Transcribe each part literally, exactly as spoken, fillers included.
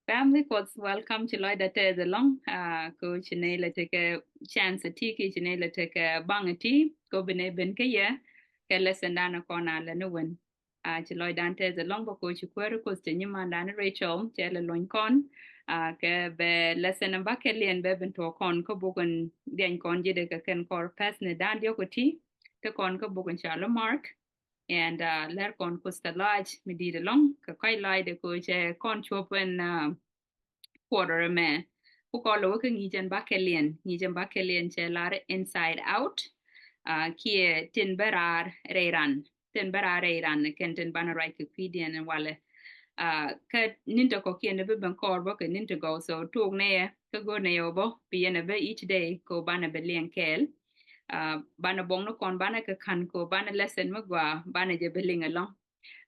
family, Kuoth welcome, ci lɔcdä tɛth ɛlɔ̱ŋ. Ah, ko ci nɛy lɛ tekɛ chance ti, ki ci nɛy lɛ tekɛ baŋ ti, ko bi nɛy ben kä yɛ kɛ lesson dan kɔn a lɛ ni wen. Ah, ci lɔcdan tɛth ɛlɔ̱ŋ bä ko ci kuäär Kuoth cɛ nyimandan Rachel cɛ lɛ lony kɔn. Ah, kɛ bɛ lesson in bä kɛ liɛn bɛ ben tuɔɔk kɔn kä buk in diɛny kɔn ji̱ dee kɛ kɛn kɔr pɛth ni dan diɔk ti. Te kɔn kä buk in ca lɛ Mark. And, uh, lɛr kɔn Kuoth tɛ lɔac mi di̱i̱t ɛlɔ̱ŋ kɛ kɔc lɔac dee ko cɛ kɔn cuɔp in, uh, quarter ɛmɛ. Ku kɔn lɛ wä kä ŋi̱i̱c ɛn bakɛ liɛn, ŋi̱i̱c ɛn bakɛ liɛn cɛ lar inside out. Uh, kiɛ tin bä raar rɛy ran, tin bä raar rɛy ran kɛn tin banɛ ruac kɛ kui̱diɛn ɛn walɛ. Uh, kä ni̱n tɛ kɔ̱kiɛn ɛ bi ben kɔɔr bä kɛ ni̱n tɛ gɔw, so tuɔɔk nɛyɛ kä go̱o̱r nɛyɛ wä bä bi yɛn ɛ bä each day ko banɛ bɛ liɛŋ kɛɛl. Ah, banɛ buɔ̱ŋ ni kɔn banɛ kɛ ka̱n ko banɛ lesson mi gɔaa banɛ jɛ bi liŋ ɛlɔ̱ŋ.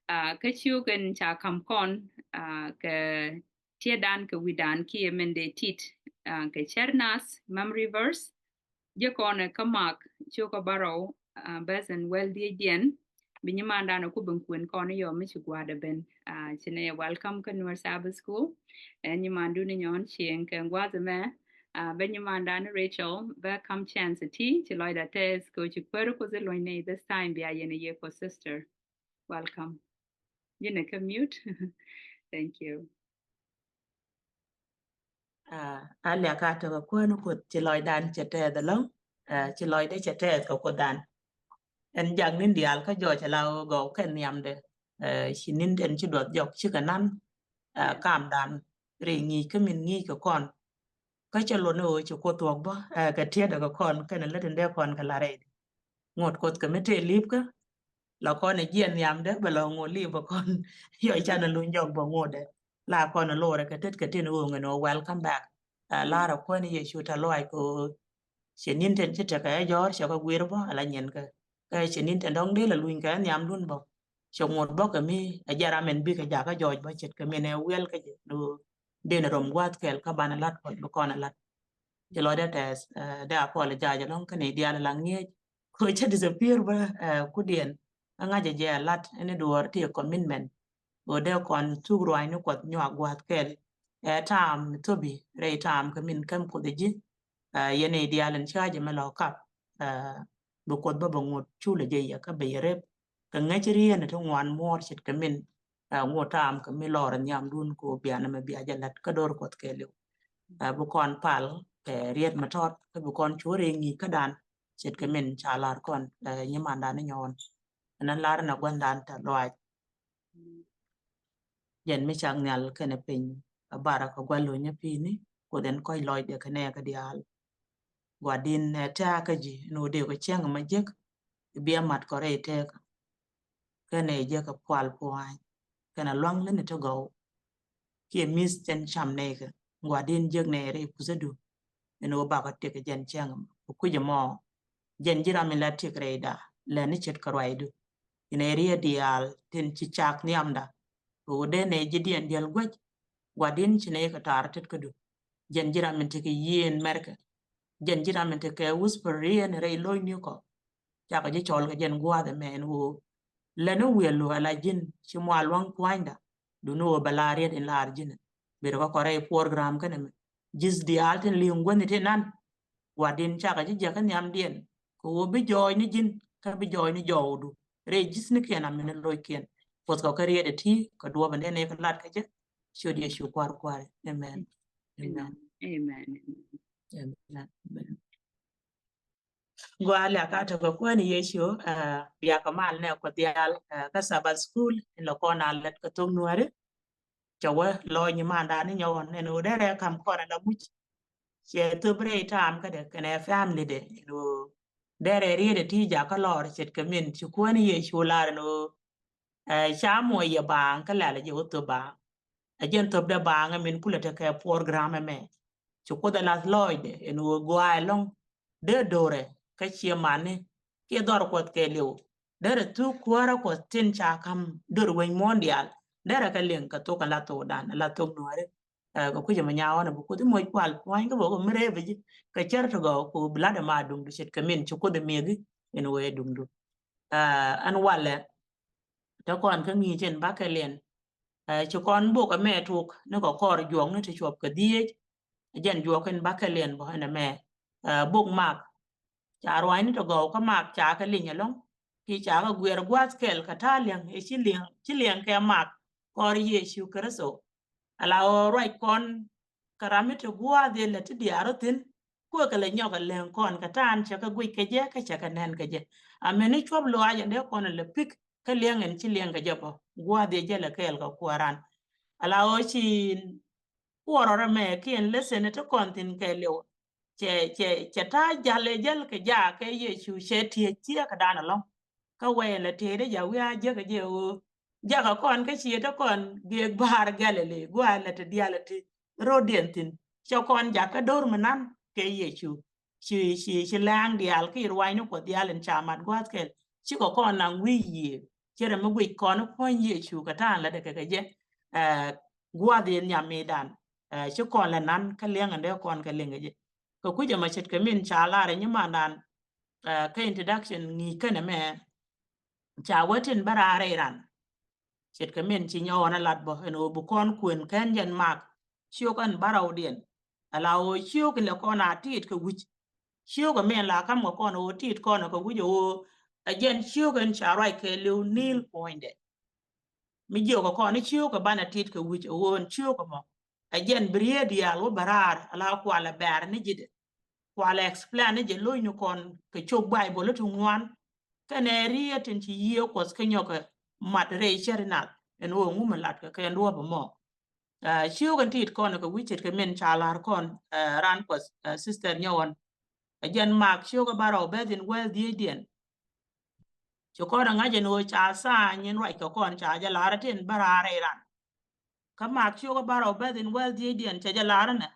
Ah, kä ciök in ca ka̱m kɔn, ah, kɛ tiɛtdan kɛ wi̱dan kiɛ min dee tit, ah, kɛ cär nath memory verse. Jɛ kɔn kä Mark ciök kä bärɔw, ah, bɛth in wäl dhiecdiɛn. Bi nyimandan ku ben kuën kɔn yɔ mi ci gua̱a̱dɛ ben. Ah, ci nɛ welcome kä Nuer Sabbath School. Ɛ nyimandun ni nyɔn cieŋ kɛ gua̱a̱th ɛmɛ. Ah, bɛ nyimandan Rachel bɛ kam chance ti ci lɔcdä tɛth ko ci kuäär Kuoth luny ni this time bia yɛn a yɛ ko sister. Welcome. Yɛn a kä mute. Thank you. Ah, a liak a tek a kuäär Kuoth ci lɔcdan cɛ tɛth ɛlɔ̱ŋ. Ah, ci lɔcdɛ cɛ tɛth kɛ Kuothdan. Ɛn jak ni̱n diaal kä jɔc ala gɔw kɛn nhiamdɛ. Ah, ci ni̱n ɛn ci duɔth jɔk cikɛ nan. Ah, kamdan ri ŋi̱i̱c kä min ŋi̱i̱c kɛ kɔn. Kä cɛ luɔt ni ɣöö ci Kuoth thuɔ̱k bä, eh, kɛ tiɛtdɛ kɛ kɔn kɛnɛ lät in dee kɔn kɛ la rɛydɛ. Ŋot Kuoth kɛ mi tëë li̱pkä la kɔn ɛ jiɛn nhiamdɛ bɛ la ŋot li̱p bä kɔn. Yɔ canɛ luny jɔk bä ŋotdɛ la kɔn ɛ lorɛ kɛ tet kɛ tin ɣöö ŋɛ ni ɣöö welcome back. Eh, lar ɛ Kuäär ni Yecu tɛ lɔac kɛ ɣöö cɛ ni̱n tin ci tekɛ ɛ jɔ̱ɔ̱r cɛ kɛ guir bä ala nyin kɛ. Kɛ cɛ ni̱n tin dɔ̱ŋ dee la luny kɛ nhiamdun bä. Cɛ ŋot bä kɛ mi ɛ jɛ ram ɛn bikɛ jakä jɔɔc bä ce̱tkɛ min ɛ wiɛl kä jɛ. Dee ni röm gua̱a̱th kɛl kä banɛ la̱t Kuɔth bi kɔn ɛ la̱t. Ci lɔcdä tɛth, eh, dee apologize ɛlɔ̱ŋ kä nɛy diaal la ŋi̱eec. Kɛ cä disappear bä, eh, kudiɛn. Ɛ ŋa̱cä jɛ ɛ la̱t ɛn i̱ duɔɔr ti commitment. Kɛ dee kɔn thuk ruaacni Kuɔth nyuak gua̱a̱th kɛl. Ɛ taam thopi rɛy taam kɛ min käm Kuoth ɛ ji̱. Eh, yɛn nɛy diaal in ca jɛ mɛ lɔ kap. Eh, bi Kuoth bä bɛ ŋot culɛ jɛ yɛ kä bɛ yɛ rep. Kɛ ŋäc rieen ti ŋuan muɔɔr ce̱tkɛ min, ah, ŋot taam kɛ mi lɔr nhiamdun ko bianɛ mɛ bia jɛ la̱t kä do̱r Kuɔth kɛɛliw. Ah, bi kɔn pal kɛ riet mɛ tɔt kä bi kɔn cuɔr iŋi̱ kädan ce̱tkɛ min ca lar kɔn, eh, nyimandan ni nyɔɔn. Ɛn lar ni gua̱ndan tɛ lɔaac. Jɛn mi cak nhial kɛnɛ piny a bara kɛ gua̱l lo̱nyä pi̱i̱ni Kuoth ɛn kɔc lɔcdɛ kɛ nɛɛkä diaal. Gua̱din ɛ tɛ̈kä ji̱ ɛn ɣöö dee kɛ cäŋ ma jek. Bia mat kɔ rɛy tɛ̈kä kɛnɛ jek kɛ pual pua̱a̱ny kɛnɛ lua̱ŋ leni ti gɔw. Kiɛ mi̱th cɛn cam nɛy kɛ gua̱din jek nɛy rɛy puthädu. Ɛn ɣöö bakɔ tëk kɛ jɛn cäŋ ma kɛ kui̱c ɛmɔ. Jɛn ji̱ ram in la tëk rɛyda lɛni ce̱tkɛ ruacdu. Inɛ riet diaal tin ci cak nhiamda. Kɛ ɣöö dee nɛy ji̱ diɛn diɛl guäc. Gua̱din ci nɛy kɛ taar tetkädu. Jɛn ji̱ ram in tekɛ yieen mɛrkɛ. Jɛn ji̱ ram in tekɛ whisper rieen rɛy lo̱cni kɔ. Cakɔ ji̱ cɔl kɛ jɛn gua̱a̱th ɛmɛ ɛn ɣöö lɛn i̱ wiɛl lu ala ji̱n ci mual lua̱ŋ pua̱nyda. Duni ɣöö bɛ laar riet in laar ji̱n. Ber kɔ kɔ rɛy program kɛnɛ mɛ. Ji̱th diaal tin li̱ŋ guäthni ti nan. Gua̱din cakɔ ji̱ jiäkä nhiamdiɛn kɛ ɣöö bi jɔɔcni ji̱n kä bi jɔɔcni jɔwdu. Rɛy ji̱thnikiɛn aminɛ lo̱ckiɛn. Puɔth kɔ kä riet ɛ ti kɛ duɔ̱ɔ̱p ɛn dee nɛy kɛ lat kä jɛ. Ciöt Yecu kua̱r kua̱r. Amen. Amen. Amen. Amen. Amen. Gua̱a̱ liak a tekɛ Kuäär ni Yecu, ah, biakɛ mal nɛ Kuɔth diaal, ah, kä Sabbath School in lɔ kɔn a lät kɛ thok Nuääri. Cɛ wä lɔ nyimandan ni nyɔwän ɛn ɣöö derɛ kam kɔn ala muc. Cɛ thop rɛy taam kädɛ kɛnɛ family dɛ ɛn ɣöö derɛ riet ɛ ti jakä lɔr ce̱tkɛ min ci Kuäär ni Yecu lar ɛn ɣöö, eh, ca muɔc yɛ baaŋ kä lɛl jɛ wä thop baaŋ. Ɛ jɛn thopdɛ baaŋ ɛ min kulɛ tekɛ program ɛmɛ. Ci Kuoth ɛ lath lɔɔcdɛ ɛn ɣöö gɔaa ɛlɔ̱ŋ dee do̱rɛ kä ciɛ mani kiɛ dhɔr Kuɔth kɛɛliw. Derɛ thuk kuäärä Kuɔth tin ca ka̱m do̱r wec muɔ̱ɔ̱n diaal. Derɛ kɛ liŋ kɛ thok kɛ la thokdan la thok Nuääri. Eh, kɛ kui̱c ɛmɛ nyawänɛ bi Kuoth i̱ moc kual pua̱ny kä bä kɛ mi rɛɛ bɛ ji̱ kɛ cär ti gɔw kɛ bi lat ɛma duŋdu ce̱tkɛ min ci Kuoth i̱ mi̱eth i̱ ɛn ɣöö ɛ duŋdu. Eh, ɛn walɛ te kɔn kä ŋi̱i̱c ɛn bakɛ liɛn. Ɛ, ci kɔn bok ɛmɛ tuk ni kɛ kɔr juɔk ni ti cuɔp kɛ dhieec. Jɛn juɔk in bakɛ liɛn bɔ ɛn ɛmɛ. Ɛ, bok Mak. Ca ruany ni ti gɔw kä Mak ca kɛ liŋ ɛlɔŋ. Ki ca kɛ guiɛr gua̱th kɛl kɛ ta̱a̱ liɛŋ, ɛ ci liɛŋ, ci liɛŋ kɛ Mak kɔr Yecu Kritho. Ala ɣöö ruac kɔn kɛ ram mi ti gua̱a̱th in lɛ ti diaar ɔ thi̱n. Kuɛ kɛ lɛ nyɔk ɛ leŋ kɔn kɛ ta̱a̱n cɛ kɛ guic kɛ jɛ, kä cɛ kɛ nɛn kɛ jɛ. Amɛni cuɔp lɔaac ɛn dee kɔn lɛ pik kä liɛŋ ɛn ci liɛŋ kɛ jɛ bɔ gua̱a̱th in jɛ lɛ kɛɛl kɛ kuääran. Ala ɣöö ci kuɔrɔrɛ mɛ kiɛn lesson ti kɔn thi̱n kɛ liw. Cɛ, cɛ, cɛ ta̱a̱ jal ɛ jäl kɛ jaak kɛ Yecu cɛ tiec thiee kɛ dan ɛlɔŋ. Kä wɛy ɛn lɛ tiecdä ja̱ wiaa jek ɛ jɛ ɣöö jakä kɔn kä ciɛ te kɔn Giek Baar Galili gua̱a̱ lɛ ti diaal ɛ ti ro̱diɛn thi̱n. Cɛ kɔn jakä do̱r mi nan kɛ Yecu. Ci, ci, ci lɛ̈ɛ̈ŋ diaal ki ruaacni Kuɔth diaal in ca mat gua̱a̱th kɛl. Cikɛ kɔn naŋ wi̱i̱ yiëë. Ci rɛ mi guic kɔn puɔ̱ny Yecu kɛ ta̱a̱n lätdɛ kɛ kɛ jɛ. Ɛ, gua̱a̱th in nyamidan. Ɛ, ci kɔn lɛ nan kä liɛŋ ɛn dee kɔn kɛ liŋ kɛ jɛ. Kɛ kui̱c ɛmɔ ce̱tkɛ min ca lar ɛ nyimandan, ɛ, kä introduction ŋi̱i̱c kɛnɛ mɛ. Ca wä tin bä raar rɛy ran. Ce̱tkɛ min ci nyɔwä ni lat bä ɛn ɣöö bi kɔn kuën kɛn jɛn Mak ciök ɛn bärɔwdiɛn. Ala ɣöö ciök ilɛ kɔn a tiit kɛ wi̱c. Ciök ɛ min la ka̱m kɛ kɔn ɣöö tiit kɔn kɛ wi̱c ɛ ɣöö ɛ jɛn ciök ɛn ca ruac kɛ li̱w nil puɔ̱nydɛ. Mi jiök kɛ kɔn i̱ ciök ɛ banɛ tiit kɛ wi̱c ɛ ɣöö ɛn ciök ɛmɔ ɛ jɛn bi riet diaal wä bä raar ala kualɛ bɛ̈r ni ji̱dɛ. Kualɛ explain ni jɛ lo̱cni kɔn kɛ cop Baibol ti ŋuan. Kɛnɛ riet tin ci Yiëë Kuɔth kä nyɔkɛ mat rɛy cär inath ɛn ɣöö ŋu mi latkɛ kɛ ɛn duɔ̱ɔ̱p ɛmɔ. Ɛ, ciök ɛn tiit kɔn kɛ wi̱c ce̱tkɛ min ca la̱r kɔn, ɛ, ran Kuɔth, ɛ, sister nyɔwän. Ɛ jɛn Mak ciök ɛ bärɔw beth in wäl dhieecdiɛn. Ci kɔn ɛ ŋa̱c ɛn ɣöö ca tha̱a̱ny in ruac kɛ kɔn ca jɛ la̱r ɛ tin bä raar rɛy ran. Kä Mak ciök ɛ bärɔw beth in wäl dhieecdiɛn cɛ jɛ la̱r ɛnɛ.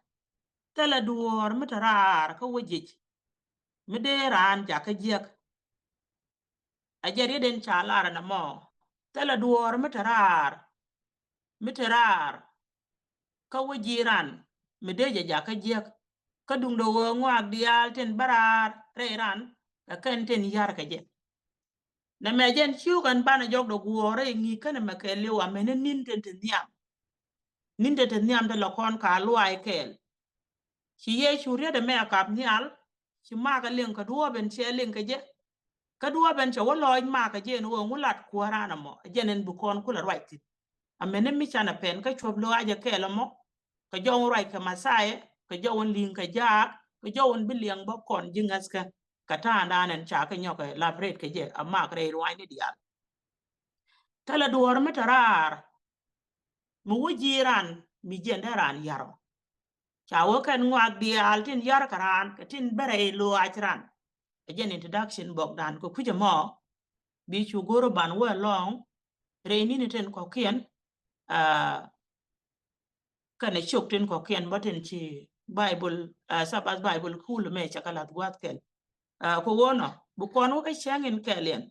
Thilɛ duɔ̱ɔ̱r mi te raar kä wä jiec mi dee raan jakä jiäk. Ɛ jɛ riet in ca lar ɛn ɛmɔ. Thilɛ duɔ̱ɔ̱r mi te raar, mi te raar kä wä ji̱ ran mi dee jɛ jakä jiäk. Kä duundɛ ɣöö ŋɔak diaal tin bä raar rɛy ran kɛ kɛn tin ya̱r kɛ jɛ. Nɛmɛ jɛn ciök ɛn banɛ jɔkdɛ guɔ̱ɔ̱r rɛy ŋi̱i̱c kɛnɛ mɛ kɛɛliw amɛni ni̱n tin te nhiam. Ni̱n tin te nhiam te lɛ kɔn ka luaac kɛɛl. Ci Yecu riet ɛmɛ a kap nhial. Ci Mak ɛ liŋ kɛ duɔ̱ɔ̱p ɛn cɛ liŋ kɛ jɛ. Kä duɔ̱ɔ̱p ɛn cɛ wä lɔɔc Mak ɛ jɛ ɛn ɣöö ŋu lat kuäär raan ɛmɔ ɛ jɛn ɛn bi kɔn kulɛ ruac thi̱n. Amɛni mi canɛ pɛn kä cuɔp lɔaac ɛ kɛɛl ɛmɔ. Kɛ jɔw in ruac kɛ Mɛthia, kɛ jɔw in li̱ŋ kɛ jaak, kɛ jɔw in bi liɛŋ bä kɔn ji̱ ŋäthkä. Kɛ ta̱a̱ŋdan ɛn ca kɛ nyɔk ɛ lap ret kɛ jɛ a Mak rɛy ruaacni diaal. Thilɛ duɔ̱ɔ̱r mi te raar mi wä ji̱ ran mi jiɛn dee ran ya̱r ɔ. Ca wä kɛn ŋɔak diaal tin ya̱r kɛ raan kɛ tin bä rɛy lɔaac ran. Ɛ jɛn introduction bɔkdan kɛ kui̱c ɛmɔ. Bi cu go̱r ban wä ɛlɔ̱ŋ rɛy ni̱ni tin kɔ̱kiɛn, aa, kɛnɛ ciök tin kɔ̱kiɛn bä tin ci Baibol, aa, Sabbath Baibol School mɛ cɛ kɛ la̱th gua̱a̱th kɛl. Aa, kɛ ɣöö nɔ bi kɔn wä kä cäŋ in kɛɛliɛn.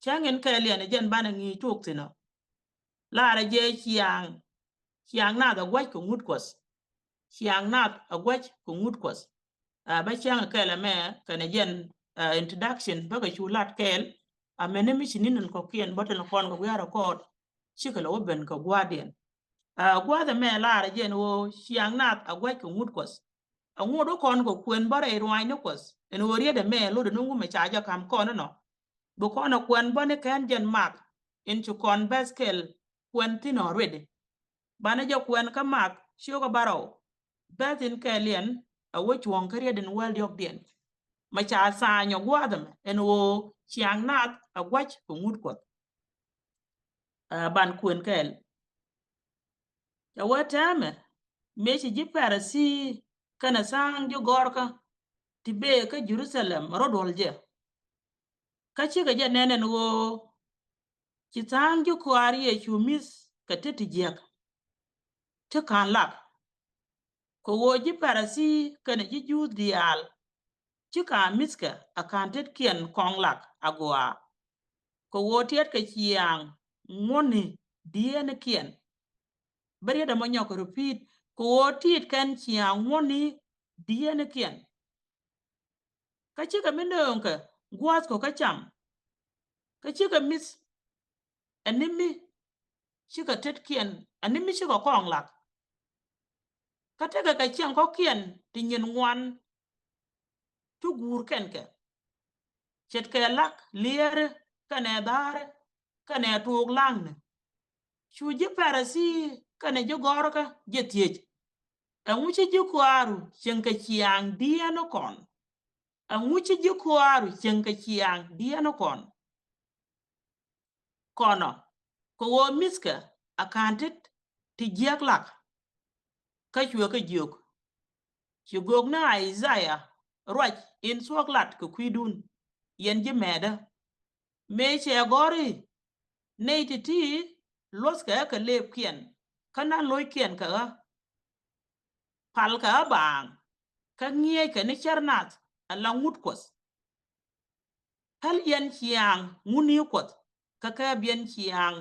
Cäŋ in kɛɛliɛn ɛ jɛn banɛ ŋi̱i̱c tuɔɔk thi̱n ɔ. Laarɛ jɛ ciaŋ, ciaŋ nath a gua̱c kɛ ŋut Kuɔth. Ciaŋ nath a gua̱c kɛ ŋut Kuɔth. Aa, bä cäŋ kɛl ɛmɛ kɛnɛ jɛn, aa, introduction bä kɛ cu lat kɛɛl. Amɛni mi ci ni̱n in kɔ̱kiɛn bä tin kɔn kɛ wi̱i̱ a record. Cikɛ lɛ wä ben kɛ gua̱a̱thdiɛn. Aa, gua̱a̱th ɛmɛ laarɛ jɛn ɣöö ciaŋ nath a gua̱c kɛ ŋut Kuɔth. Aŋot wä kɔn kɛ kuɛn bä rɛy ruaacni Kuɔth ɛn ɣöö riet ɛmɛ lot ɛn ŋu mɛ ca jɛ ka̱m kɔn inɔ. Bi kɔn ɛ kuɛn bä ni kɛn jɛn Mak in ci kɔn bɛth kɛl kuɛn thi̱n ɔ ruet. Banɛ jɛ kuɛn kä Mak ciök ɛ bärɔw bɛth in kɛɛliɛn a wä cuɔ̱ŋ kä riet in wäl diɔ̱kdiɛn. Mɛ ca tha̱a̱ny ɔ gua̱a̱th ɛmɛ ɛn ɣöö ciaŋ nath a gua̱c kɛ ŋut Kuɔth. Aa, ban kuën kɛɛl. Cɛ wee tɛmɛ mëë ci ji̱ Parathi kɛnɛ tha̱a̱ŋ ji̱ gɔ̱rkä ti bëë kä Jerusalem rɔ duɔl jɛ. Kä cikɛ jɛ nɛn ɛn ɣöö ci tha̱a̱ŋ ji̱ kɔaar Yecu mi̱th kɛ tet ti jiäk ti ka̱n lak. Kɛ ɣöö ji̱ Parathi kɛnɛ ji̱ Juudh diaal ci ka̱n mi̱thkɛ a ka̱n tetkiɛn kɔŋ lak agɔaa. Kɛ ɣöö tiɛtkɛ ciaŋ ŋuɔ̱tni diëënikiɛn. Bä riet ɛmɔ nyɔk kɛ repeat, kɛ ɣöö ti̱i̱t kɛn ciaŋ ŋuɔ̱tni diëënikiɛn. Kä cikɛ mi nööŋkɛ gua̱a̱th kɔ kä cam. Kä cikɛ mi̱th ɛn ni mi cikɛ tetkiɛn ani mi cikɛ kɔŋ lak. Kä tekɛ kɛ ciɛŋ kɔ̱kiɛn ti nyin ŋuan ti guur kɛn kɛ. Ce̱tkɛ lak lieri kɛnɛ dhaari kɛnɛ tuuk laŋni. Cu ji̱ Pɛrɛsi kɛnɛ ji̱ gɔ̱rkä jɛ thiec, ɛŋu ci ji̱ kuaaru cieŋ kɛ ciaŋ diɛɛn kɔn? Ɛŋu ci ji̱ kuaaru cieŋ kɛ ciaŋ diɛɛn kɔn? Kɔnɔ kɛ ɣöö mi̱thkɛ a ka̱n tet ti jiäk lak. Kä cuɛ kɛ jiök, ci göök ni Isaiah ruac in thuɔ̱k lat kɛ kui̱dun, yɛn ji̱ mɛɛdä. Mëë cɛ gɔ̱ri nɛy ti̱ti̱ luɔ̱thkɛ kɛ lëëpkiɛn kä na̱n lo̱ckiɛn kɛ ɣä. Palkɛ ɣä baaŋ kä ŋi̱eeckɛ ni cär nath ala ŋut Kuɔth. Päl yɛn ciaŋ ŋuni Kuɔth kä kɛ biɛn ciaŋ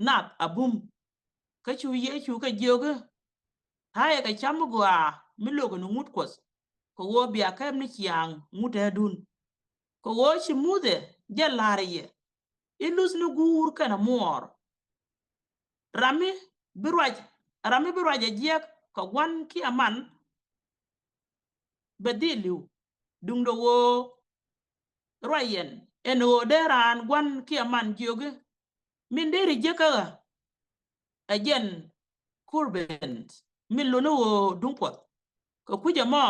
nath a bum. Kä cu Yecu kɛ jiök i̱, ta̱yɛ kɛ cam mi gɔaa mi lo̱k ni ŋut Kuɔth, kɛ ɣöö bia kɛp ni ciaŋ ŋut ɛ dun. Kɛ ɣöö ci Muthɛ jɛ la̱r yɛ i̱ luthni guur kɛnɛ muɔɔr. Ram mi bi ruac, ram mi bi ruac ɛ jiɛk kɛ gua̱n kiɛ man bɛ dhil li̱w. Duundɛ ɣöö ruac yɛn ɛn ɣöö dee raan gua̱n kiɛ man jiök i̱, min deri jiäkä ɣä ɛ jɛn Kurben min luni ɣöö duŋ Kuɔth. Kɛ kui̱c ɛmɔ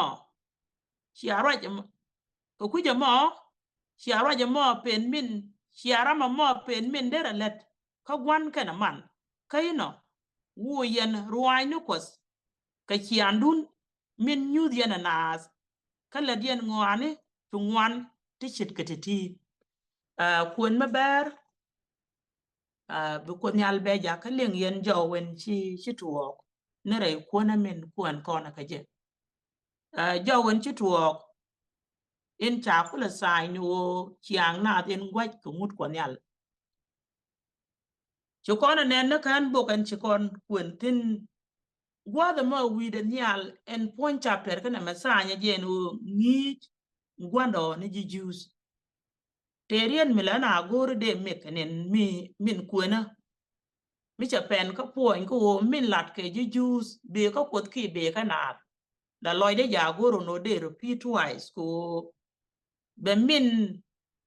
cia ruac ɛmɔ, kɛ kui̱c ɛmɔ cia ruac ɛmɔ pen min, cia ram ɛmɔ pen min derɛ lät kä gua̱n kɛnɛ man. Kä inɔ wu yɛn ruaacni Kuɔth kɛ ciaŋdun min nyuth yɛn ɛ naath kä lät yɛn ŋɔaani ti ŋuan ti ce̱tkɛ ti̱ti̱. Aa, kuën mi bɛɛr, aa, bi Kuoth Nhial bɛ jakä liŋ yɛn jɔw wen ci, ci tuɔɔk ni rɛy kuänä min kuɛn kɔnä kä jɛ. Aa, jɔw wen ci tuɔɔk in ca kulɛ tha̱a̱ny ni ɣöö ciaŋ naath in gua̱c kɛ ŋut Kuɔth Nhial. Ci kɔn ɛ nɛn ni kään bok ɛn ci kɔn kuën thi̱n. Gua̱a̱th ɛmɔ wi̱i̱dɛ nhial ɛn puɔ̱ny chapter kɛnɛ mɛ tha̱a̱ny ɛ jɛ ɛn ɣöö ŋi̱i̱c gua̱ndɔ ni ji̱ Juudh. Tëë riet mi lɛ na go̱o̱ri dee mik ɛn ɛn mi, min kuënä. Mi cɛ pɛn kä puɔ̱ny kä ɣöö min lat kɛ ji̱ Juudh bëë kä Kuoth kiɛ bëë kä naath. La lɔcdɛ jaak go̱r ɛn ɣöö dee repeat twice kɛ ɣöö bɛ min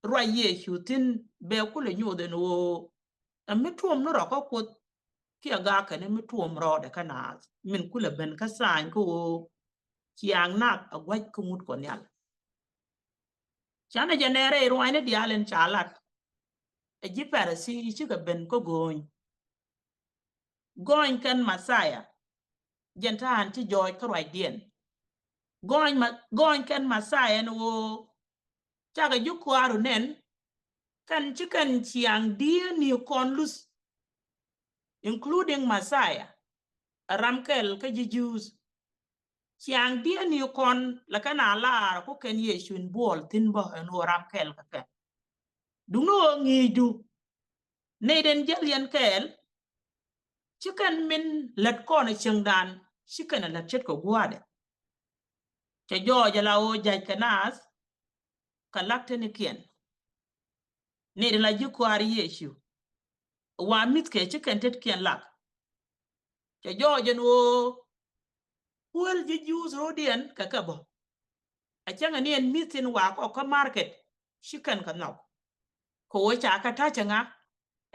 ruac Yecu thi̱n bɛ kulɛ nyoth ɛn ɣöö ɛ mi tuɔm ni rɔ kä Kuoth kiɛ gak kɛn ɛ mi tuɔm rɔɔdɛ kä naath min kulɛ ben kä tha̱a̱ny kä ɣöö ciaŋ nath a gua̱c kä ŋut Kuɔth Nhial. Canɛ jɛ nɛɛrɛ i̱ ruaacni diaal in ca lat ɛ ji̱ Pɛrɛsi cikɛ ben kä go̱o̱ny. Gɔny kɛn Mɛthia jɛn ta̱a̱n ci jɔɔc kä ruacdiɛn. Gɔny ma, gɔny kɛn Mɛthia ɛn ɣöö cakɛ ji̱ kua̱ru nɛn kɛn ci kɛn ciaŋ diɛɛni kɔn luth, including Mɛthia, ɛ ram kɛl kä ji̱ Juudh. Ciaŋ diɛɛni kɔn lɛ kɛn a laar ku kɛn Yecu in buɔl thi̱n bä ɛn ɣöö ram kɛl kä kɛn. Duŋni ɣöö ŋi̱i̱cdu nɛy den jäl yɛn kɛɛl ci kɛn min lät kɔn ɛ cieŋdan ci kɛn ɛ lät ce̱tkɛ gua̱a̱dɛ. Cɛ jɔɔc ala ɣöö ja̱ckɛ naath kɛ lak tenikiɛn. Nɛy den la ji̱ kua̱r Yecu wa mi̱thkɛ ci kɛn tetkiɛn lak. Cɛ jɔɔc ɛn ɣöö kuäl ji̱ Juudh ro̱diɛn kɛ kɛ bä. A cäŋɛ ni ɛn mi̱th tin wa kɔk kä market ci kɛn kɛ nhɔk. Kɛ ɣöö ca kɛ ta̱cä ŋa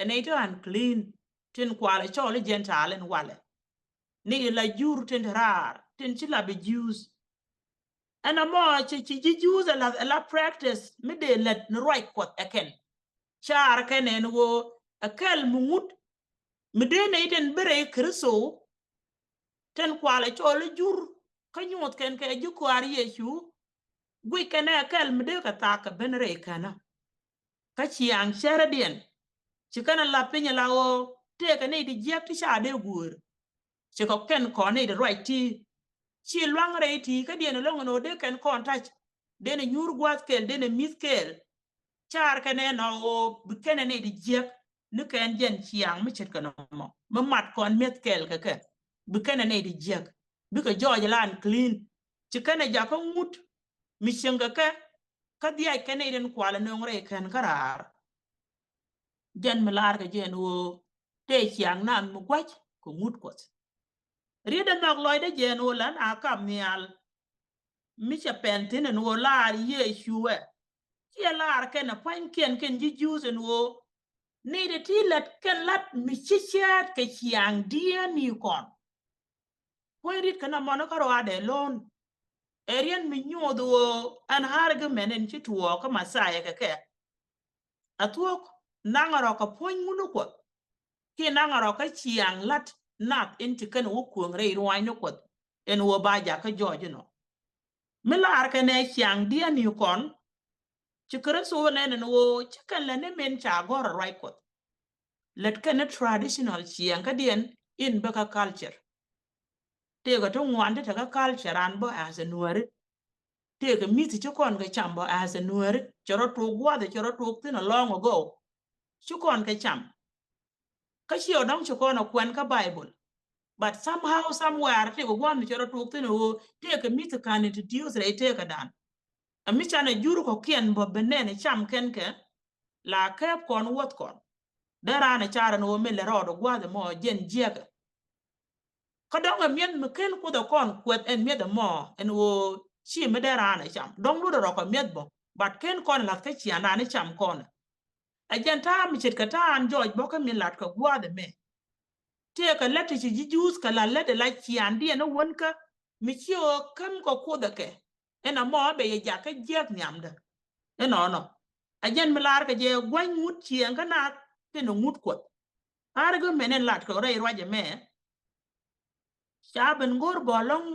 ɛ nɛy ti unclean tin kualɛ cɔɔl i̱ Gentile in walɛ. Ni ila jur tin te raar tin ci la bi Juudh. Ɛn ɛmɔ ci, ci ji̱ Juudh ɛ la, ɛ la practice mi dee lät ni ruac Kuɔth ɛ kɛn. Car kɛn ɛn ɣöö ɛ kɛl mi ŋut mi dee nɛy tin bi rɛy Kritho tin kualɛ cɔɔl i̱ jur kä nyuuth kɛn kɛ ji̱ kua̱r Yecu. Guic kɛn ɛ kɛl mi dee kɛ thaak kɛ ben rɛy känä. Kä ciaŋ cärädiɛn ci kɛn a la̱p piny ala ɣöö tëëkɛ nɛy ti jiäk ti ca dee guëër. Ci kɛ kɛn kɔn nɛy ti ruac ti ci luaŋ rɛy ti kädiɛn ɛlɔ̱ŋ ɛn ɣöö dee kɛn kɔn ta̱c, dee ni nyuur gua̱a̱th kɛl, dee ni mi̱th kɛl. Car kɛn ɛn ɣöö bi kɛn ɛ nɛy ti jiäk ni kɛn jɛn ciaŋ mi ce̱tkɛ nɔmɔ mi mat kɔn mi̱eth kɛl kɛ kɛ. Bi kɛn ɛ nɛy ti jiäk bikɛ jɔɔc ala unclean. Ci kɛn ɛ jakä ŋut mi cieŋ kɛ kɛ kä dhiac kɛn nɛy tin kualɛ nööŋ rɛy kɛn kä raar. Jɛn mi laar kɛ jɛn ɣöö Tëë ciaŋ nath mi gua̱c kɛ ŋut Kuɔth. Riet ɛ nhɔk lɔcdä jɛ ɛn ɣöö la na kap nhial mi cɛ pɛn thi̱n ɛn ɣöö laar Yecu ɛ ciɛ laar kɛn ɛ pua̱nykiɛn kɛn ji̱ Juudh ɛn ɣöö nɛy ti ti lät kɛn la̱t mi ci cɛɛt kɛ ciaŋdiɛn ni kɔn. Puɔ̱ny riet kɛn amɔnɔ kä ruaadɛ lo̱o̱n. Ɛ riɛn mi nyoth ɣöö ɛn argument ɛn ci tuɔɔk kä Messiah kɛ kɛ. A thuɔ̱k naŋ rɔ kɛ puɔ̱ny ŋuni Kuɔth kiɛ naŋ rɔ kä ciaŋ la̱t nath in ci kɛn wä kueŋ rɛy ruaacni Kuɔth ɛn ɣöö ba jakä jɔɔc inɔ. Mi laar kɛn ɛ ciaŋdiɛn ni kɔn ci Kritho nɛn ɛn ɣöö ci kɛn lɛ ni min ca gɔ̱r a ruac Kuɔth. Lät kɛn ni traditional ciɛŋ kädiɛn in bä kä culture. Tëëkɛ ti ŋuan ti te kä culture an bä as a Nuääri. Tëëkɛ mi̱th ci kɔn kɛ cam bä as a Nuääri. Cɛ rɔ tuɔɔk gua̱th cɛ rɔ tuɔɔk thi̱n a long ago. Ci kɔn kɛ cam. Kä ciɛ ɔ dɔ̱ŋ ci kɔn ɔ kuɛn kä Bible. But somehow, somewhere, tëëkɛ gua̱a̱th mi cɛ rɔ tuɔɔk thi̱n ɣöö tëëkɛ mi̱th ka̱n introduce rɛy tëëkädan. Ɛ mi canɛ jur kɔ̱kiɛn bä ben nɛn ɛ cam kɛn kɛ la kɛɛp kɔn wuɔth kɔn. Dee raan ɛ car ɛn ɣöö mi lɛ rɔɔd ɛ gua̱a̱th ɛmɔ jɛn jiɛkɛ. Kä dɔ̱ŋ ɛ mi̱eth mi ken Kuoth ɛ kɔn kuɛth ɛn mi̱eth ɛmɔ ɛn ɣöö ci mi dee raan ɛ cam. Dɔ̱ŋ luɔt ɛ rɔ kɛ mi̱eth bä. But ken kɔn la̱th kä ciaŋdan ɛ cam kɔn ɛ. Ɛ jɛn ta̱a̱ mi ce̱tkɛ ta̱a̱ an jɔɔc bä kä min lat kɛ gua̱a̱th ɛmɛ. Tëëkɛ lät ti ci ji̱ Juudh kɛ la lät ɛ la ciaŋdiɛn ɛ wänkä mi ci ɣöö käm kɛ Kuoth ɛ kɛ. Ɛn amɔ bɛ yɛ jakä jiäk nhiamdä. Ɛnɔnɔ. Ɛ jɛn mi laar kɛ jɛ gua̱ny ŋut ciɛŋ kä naath tin ɛ ŋut Kuɔth. Argument ɛn lat kɛ rɛy ruac ɛmɛ. Ca ben go̱r bä ɛlɔ̱ŋ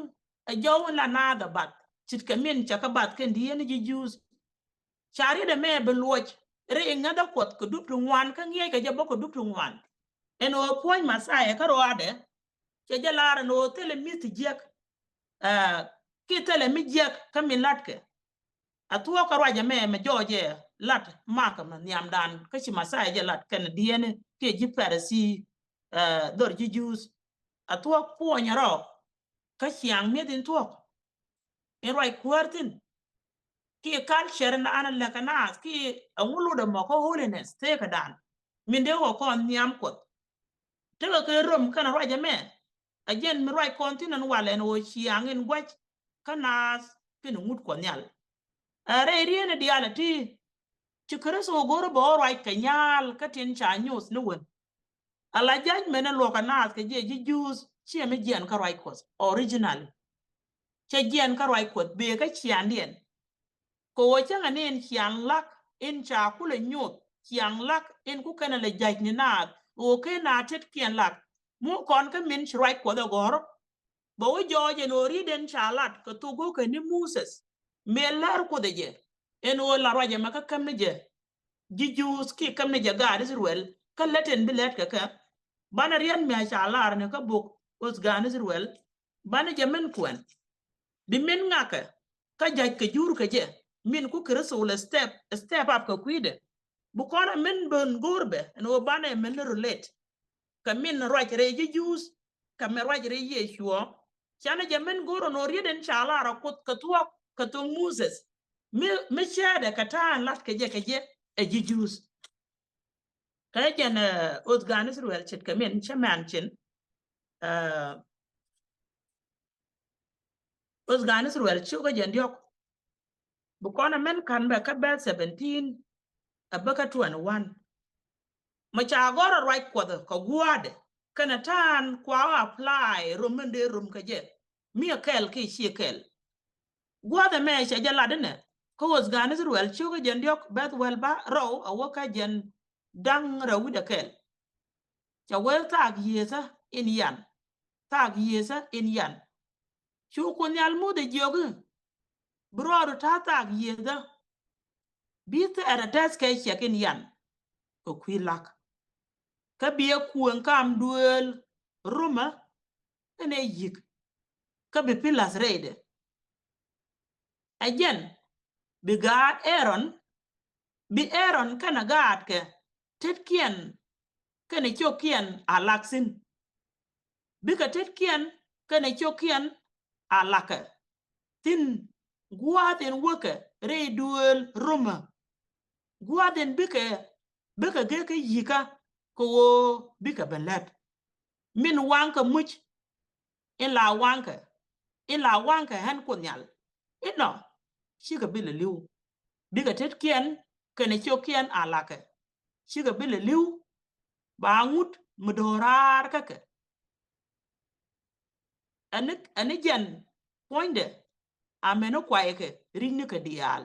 ɛ jɔw in la naath ɛ bath. Ce̱tkɛ min cɛ kä bath kɛn dieen ji̱ Juudh. Ca riet ɛmɛ bi luɔc rɛy ŋäthä Kuɔth kɛ dup ti ŋuan kä ŋi̱eec kɛ jɛ bä kɛ dup ti ŋuan. Ɛn ɣöö puɔ̱ny Messiah kä ruaadɛ cɛ jɛ laar ɛn ɣöö thilɛ mi̱th ti jiäk. Aa, kiɛ thilɛ mi jiäk kä min la̱tkɛ. A thuɔ̱k kä ruac ɛmɛ mɛ jɔɔc ɛ lat mak mɛ nhiamdan kä ci Messiah jɛ lat kɛn dieen kiɛ ji̱ Pharisee, aa, dhɔr ji̱ Juudh. A thuɔ̱k puɔ̱ny rɔ kä ciaŋ mi̱eth in thuɔ̱k in ruac kuäär thi̱n. Kiɛ culture in an lɛ kɛ naath kiɛ ɛŋu lotdɛ mɔ kä holiness tëëkädan. Min dee wä kɔn nhiam Kuɔth. Tekɛ kɛ rom kɛn ruac ɛmɛ. Ɛ jɛn mi ruac kɔn thi̱n ɛn walɛ ɛn ɣöö ciaŋ in gua̱c kä naath kɛn ŋut Kuɔth Nhial. Ɛ rɛy rieen ɛ diaal ɛ ti ci Kritho go̱r bä ɣä ruac kɛ nyaal kä tin ca nyoth ni wen. Ala judgment ɛn luɔ̱k ɛ naath kɛ jɛ ji̱ Juudh ciɛ mi jiɛn kä ruac Kuɔth originally. Cɛ jiɛn kä ruac Kuɔth bëë kä ciaŋdiɛn. Kɛ ɣöö cäŋɛ ni in ciaŋ lak in ca kulɛ nyoth ciaŋ lak in ku kɛn ɛ lɛ judge ni naath ɣöö ken a tetkiɛn lak. Mu kɔn kä min ci ruac Kuɔth ɛ gɔ̱r. Bɛ wä jɔɔc ɛn ɣöö riet in ca lat kɛ thok go̱o̱kɛ ni Moses mëë lär Kuoth ɛ jɛ. Ɛn ɣöö la ruac ɛmɛ kä käm ni jɛ ji̱ Juudh kiɛ käm ni jɛ gaat Israel kä lät in bi lät kɛ kɛ. Banɛ riet mi a ca lar ni kä bok Oth Gaan Israel. Banɛ jɛ min kuɛn bi min ŋakɛ kä ja̱ckɛ jur kɛ jɛ min ku Kritho lɛ step, step up kɛ kui̱dɛ. Bi kɔn ɛ min ben go̱o̱r bɛ ɛn ɣöö banɛ min ni relate kɛ min ruac rɛy ji̱ Juudh kɛ min ruac rɛy Yecu. Canɛ jɛ min go̱o̱r ɛn ɣöö riet in ca lar ɛ Kuoth kɛ thuɔ̱k kɛ thok Moses. Mi, mi cɛɛdɛ kɛ ta̱a̱ in lat kɛ jɛ kɛ jɛ ɛ ji̱ Juudh. Kɛ jɛn, ɛ, Oth Gaan Israel ce̱tkɛ min cä mɛn cin. Ɛ, Oth Gaan Israel cio̱kä jɛn diɔ̱k. Bi kɔn ɛ mɛn ka̱n bɛ kä verse seventeen ɛ bä kä twenty-one. Mɛ ca gɔ̱r ɛ ruac Kuɔth kɛ gua̱a̱dɛ kɛnɛ ta̱a̱n kua apply rom min dee rom kɛ jɛ. Mi ɛ kɛl kiɛ ciɛ kɛl. Gua̱a̱th ɛmɛ cɛ jɛ lat inɛ kä Oth Gaan Israel cio̱kä jɛn diɔ̱k verse wäl bärɔw a wä kä jɛn da̱ŋ rɛw wi̱cdɛ kɛl. Cɛ wee thaak yiëëthä in yan. Thaak yiëëthä in yan. Cu Kuoth Nhial Muthɛ jiök i̱ bi rɔɔdu ta̱a̱ thaak yiëëthä. Bi thɛɛr ɛ tɛth kɛ ciɛk in yan kɛ kui̱ lak. Kä bi ɛ kuëŋ kam duëël rumä kɛnɛ yi̱k. Kä bi pilath rɛydɛ. Ɛ jɛn bi gaat Aaron, bi Aaron kɛnɛ gaatkɛ tetkiɛn kɛnɛ ciökiɛn a lak thi̱n. Bikɛ tetkiɛn kɛnɛ ciökiɛn a lakɛ thi̱n gua̱a̱th in wäkɛ rɛy duëël rumä. Gua̱a̱th in bikɛ, bikɛ gekä yi̱kä kɛ ɣöö bikɛ ben lät. Min waŋkɛ muc in la waŋkɛ, in la waŋkɛ ɣän Kuoth Nhial inɔ, cikɛ bi lɛ li̱w. Bikɛ tetkiɛn kɛnɛ ciökiɛn a la̱kɛ, cikɛ bi lɛ li̱w. Ba ŋut mi do̱raar kä kɛ. Ɛni, ɛni jɛn puɔ̱nydɛ, amäni kuaykɛ ri̱cnikɛ diaal.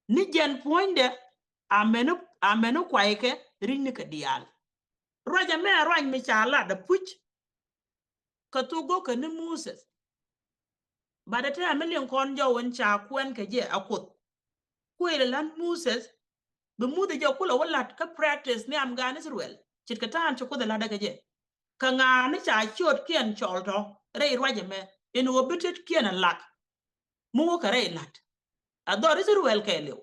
Ni jɛn puɔ̱nydɛ, amäni, amäni kuaykɛ ri̱cnikɛ diaal. Ruac ɛmɛ ruac mi ca lat a puc kɛ thok go̱o̱kɛ ni Moses. Bat ɛ tɛmɛ liŋ kɔn jɔw in ca kuɛn kɛ jɛ a Kuoth. Kuëël ɛ la̱t Moses, bi Moses jɛ kulɛ wä la̱t kä practice nhiam gan Israel. Ce̱tkɛ ta̱a̱n ci Kuoth ɛ la̱t ɛ kɛ jɛ. Kɛ ŋa̱a̱n ni ca ciötkiɛn cɔl tɔ̱ rɛy ruac ɛmɛ in ɣöö bi tetkiɛn ɛ lak. Mi wä kɛ rɛy la̱t a dhɔr Israel kɛɛliw.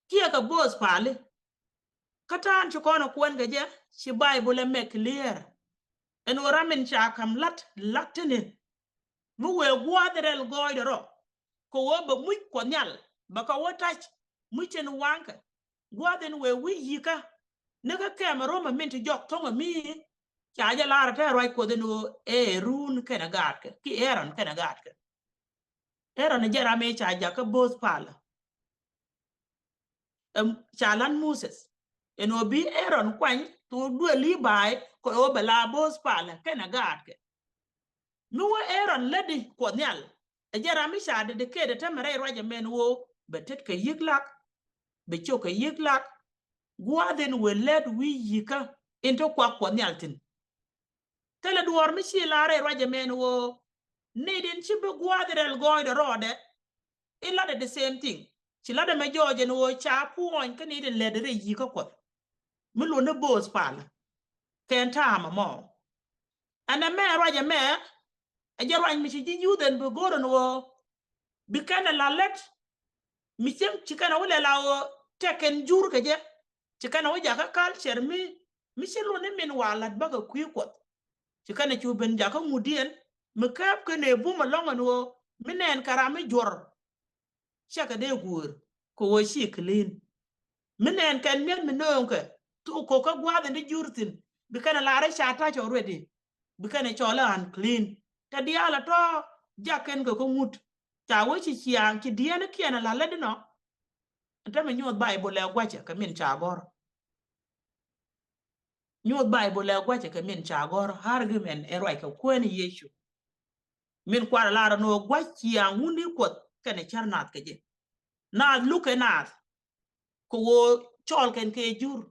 Kiɛ kɛ bo̱o̱th pali. Kä ta̱a̱n ci kɔn ɛ kuɛn kɛ jɛ, ci Baibol ɛ mɛ clear. Ɛn ɣöö ram in ca ka̱m la̱t, la̱t tini. Mi wëë gua̱a̱th rɛl gɔɔydɛ rɔ kɛ ɣöö bɛ muc Kuɔth Nhial, bɛ kɛ wä ta̱c muc tin waŋkɛ. Gua̱a̱th in wëë wi̱i̱ yi̱kä ni kä kɛmɛ romɛ min ti jɔk tho̱ŋɛ mi. Ca jɛ la̱r ɛ tɛ̈ ruac Kuɔth in ɣöö ɛ Aaron kɛnɛ gaatkɛ, ki Aaron kɛnɛ gaatkɛ. Aaron jɛ ram ëë ca jakä bo̱o̱th palä. Ɛm, ca la̱t Moses ɛn ɣöö bi Aaron kuany thok duël Libai kɛ ɣöö bɛ la bo̱o̱th palä kɛnɛ gaatkɛ. Mi wä Aaron lätdi Kuɔth Nhial, ɛ jɛ ram mi ca dedicated täämɛ rɛy ruac ɛmɛn ɣöö bɛ tetkɛ yi̱k lak, bɛ cio̱kkɛ yi̱k lak. Gua̱a̱th in wëë lät wi̱i̱ yi̱kä in te kuak Kuɔth Nhial thi̱n. Thilɛ duɔ̱ɔ̱r mi ci lar rɛy ruac ɛmɛn ɣöö nɛy tin ci bi gua̱a̱th rɛl gɔɔydɛ rɔɔdɛ. In latdɛ the same thing. Ci latdɛ mɛ jɔɔc ɛn ɣöö ca puɔ̱ny kä nɛy tin lätdɛ rɛy yi̱kä Kuɔth. Mi luɔ̱n ni bo̱o̱th palä kɛn ta̱a̱m ɛmɔ. Ɛn ɛmɛ ruac ɛmɛ ɛ jɛ ruac mi ci ji̱ youth ɛn bi go̱r ɛn ɣöö bi kɛn ɛ la lät. Mi cieŋ ci kɛn ɛ wä lɛ la ɣöö tɛk kɛn jur kɛ jɛ. Ci kɛn ɛ wä jakä culture mi, mi ci luɔ̱n ni min wa la̱t bäkɛ kui̱ Kuɔth. Ci kɛn ɛ cu ben jakä ŋutdiɛn mi kääp kɛn ɛ bum ɛlɔ̱ŋ ɛn ɣöö mi nɛɛn kɛ ram mi juɔ̱r. Cɛ kɛ dee guur kɛ ɣöö ci clean. Mi nɛɛn kɛn mi̱eth mi nööŋkɛ thok ko̱kä gua̱a̱th in di jur thi̱n, bi kɛn ɛ lar i̱ ca touch already. Bi kɛn ɛ cɔl i̱ unclean. Tɛ diaal ɛ tɔ̱ jak kɛn kɛ kä ŋut. Ca wee ci ciaaŋ ci diɛɛnikiɛn ɛ la̱t lät inɔ. Ɛn täämɛ nyuɔth Baibol ɛ gua̱cɛ kɛ min ca gɔ̱r. Nyuɔth Baibol ɛ gua̱cɛ kɛ min ca gɔ̱r, argument ɛ ruac kɛ kuäär ni Yecu. Min kualɛ lar ɛn ɣöö gua̱c ciaaŋ wuni Kuɔth kɛnɛ cär naath kɛ jɛ. Naath lukɛ naath kɛ ɣöö cɔɔl kɛn kɛ jur.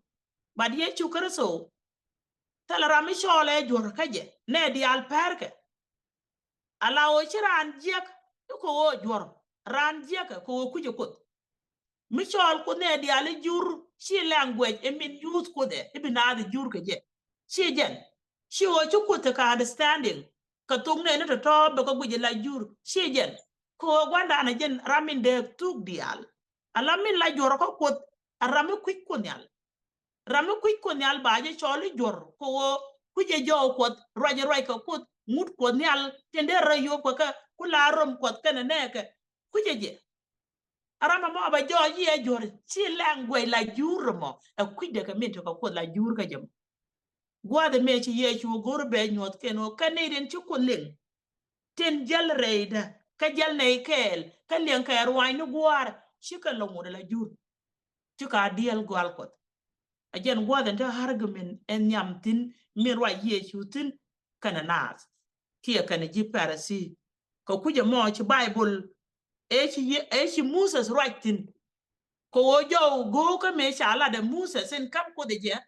But Yecu Kritho, thilɛ ram mi cɔɔl ɛ juɔ̱r kä jɛ, nɛ diaal pɛrkɛ. Ala ɣöö ci raan jiäk i̱ kɛ ɣöö juɔ̱r, raan jiäkɛ kɛ ɣöö kui̱cɛ Kuoth. Mi cɔɔl Kuoth nɛ diaal i̱ jur, ci language ɛ min use Kuoth ɛ i̱ bi naath i̱ jur kɛ jɛ. Ci jɛn ci ɣöö ci Kuoth tekɛ understanding kɛ thok nɛɛni tɔ̱tɔ̱ bɛ kɛ guic ɛ la jur. Ci jɛn kɛ ɣöö gua̱ndan ɛ jɛn ram min dee thuk diaal. Ala min la juɔ̱r kä Kuoth, a ram mi kui̱c Kuoth Nhial. Ram mi kui̱c Kuoth Nhial ba jɛ cɔl i̱ juɔ̱r kɛ ɣöö kui̱cɛ jɔw Kuɔth, ruacɛ ruac kɛ Kuoth, ŋut Kuɔth Nhial tin dee rɔ yop kɛ kɛ ku la rom Kuɔth kɛnɛ nɛɛkɛ. Kui̱cɛ jɛ. A ram ɛmɔ a bɛ jɔɔc i̱ ɛ juɔ̱r, ci language la jur ɛmɔ ɛ kui̱dɛ kɛ min tekɛ Kuoth la jur kä jɛ mɔ. Gua̱a̱th ɛmɛ ci Yecu go̱r bɛ nyuɔ̱th kɛn ɣöö kä nɛy tin ci Kuoth liŋ tin jäl rɛydä kä jäl nɛy kɛɛl kä liɛŋ kɛ ruaacni Gua̱a̱r, cikɛ lɔ ŋot ala jur. Cikɛ a diɛl gɔal Kuɔth. A jɛn gua̱a̱th ɛn te argument ɛn nhiam thi̱n min ruac Yecu thi̱n kɛnɛ naath kiɛ kɛnɛ ji̱ Pharisee. Kɛ kui̱c ɛmɔ ci Baibol ëë ci Ye-, ëë ci Moses ruac thi̱n. Kɛ ɣöö jɔw go̱o̱kä mëë ca latdɛ Moses in ka̱m Kuoth ɛ jɛ.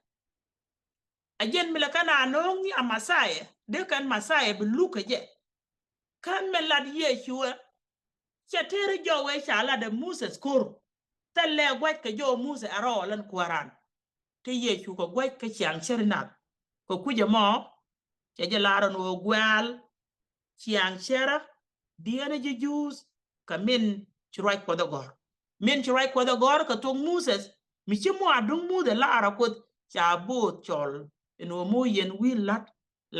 A jɛn mi lɛ kɛn a nööŋ nhiam Messiah, dee kɛn Messiah bi luk kɛ jɛ. Kä mi lat Yecu ɛ, cɛ tëër jɔw ëë ca latdɛ Moses ko̱r. Thilɛ gua̱c kɛ jɔw Moses a rɔɔl ɛn kuääran. Te Yecu kɛ gua̱c kä ciaŋ cär inath. Kɛ kui̱c ɛmɔ cɛ jɛ lar ɛn ɣöö guɛ̈ɛ̈l ciaŋ cärä diɛɛn ji̱ Juudh kɛ min ci ruac Kuɔth ɛ gɔ̱r. Min ci ruac Kuɔth ɛ gɔ̱r kɛ thok Moses, mi ci muaar duŋ Moses lar ɛ Kuoth ca bo̱o̱th cɔl ɛn ɣöö mi wä yɛn wi̱i̱ la̱t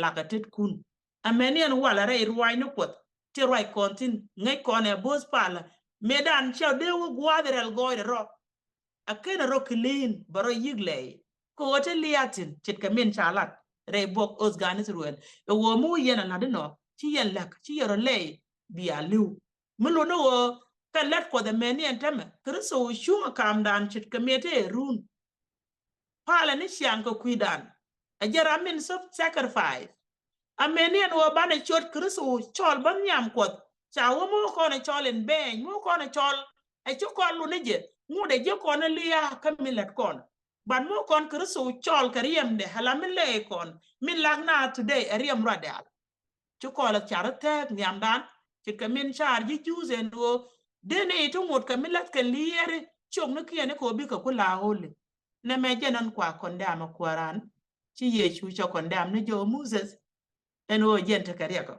lakɛ tetkun. Amäni ɛn walɛ rɛy ruaacni Kuɔth ti ruac kɔn thi̱n, ŋäc kɔn ɛ bo̱o̱th palä mëëdan cɛ dee wä gua̱a̱th rɛl gɔɔydɛ rɔ. A /kenɛ rɔ clean, bɛ rɔ yi̱k lɛy. kɛ ɣöö te lia̱a̱ thi̱n ce̱tkɛ min ca lat rɛy buɔk Oth gan Ithɛrɛl. Ɛ ɣöö mi wä yɛn a la̱t inɔ ci yɛn läk, ci yɛn rɔ lɛy bia li̱w. Mi luni ɣöö kɛ lät Kuɔth ɛ mɛni ɛn täämɛ, Kritho cuŋ ɛ kamdan ce̱tkɛ mëë te ɛ run. Palɛ ni ciaŋ kɛ kui̱dan. Ɛ jɛ ram min thop sacrifice. Ɛ mɛni ɛn ɣöö banɛ ciöt Kritho cɔl bä nhiam Kuɔth. Ca wä mi wä kɔn ɛ cɔl in bɛɛny, mi wä kɔn ɛ cɔl ɛ ci kɔn luni jɛ. Ŋut ɛ ji̱ kɔn ɛ lia̱a̱ kä min lät kɔn. But mi wä kɔn Kritho cɔl kɛ riɛmdɛ, ala min lɛy kɔn, min lak naath today ɛ riɛm ruac diaal. Ci kɔl ɛ car thɛɛk nhiamdan, ce̱tkɛ min car ji̱ Juudh ɛn ɣöö dee ni ti ŋot kɛ mi la̱th kɛn liɛɛri ciöknikiɛn i̱ kɛ ɣöö bikɛ ku la holy. Nɛmɛ jɛn ɛn kua condemn ɛ kuääran. Ci Yecu cɛ condemn ni jɔw Moses. Ɛn ɣöö jɛn tekɛ riɛk ɔ.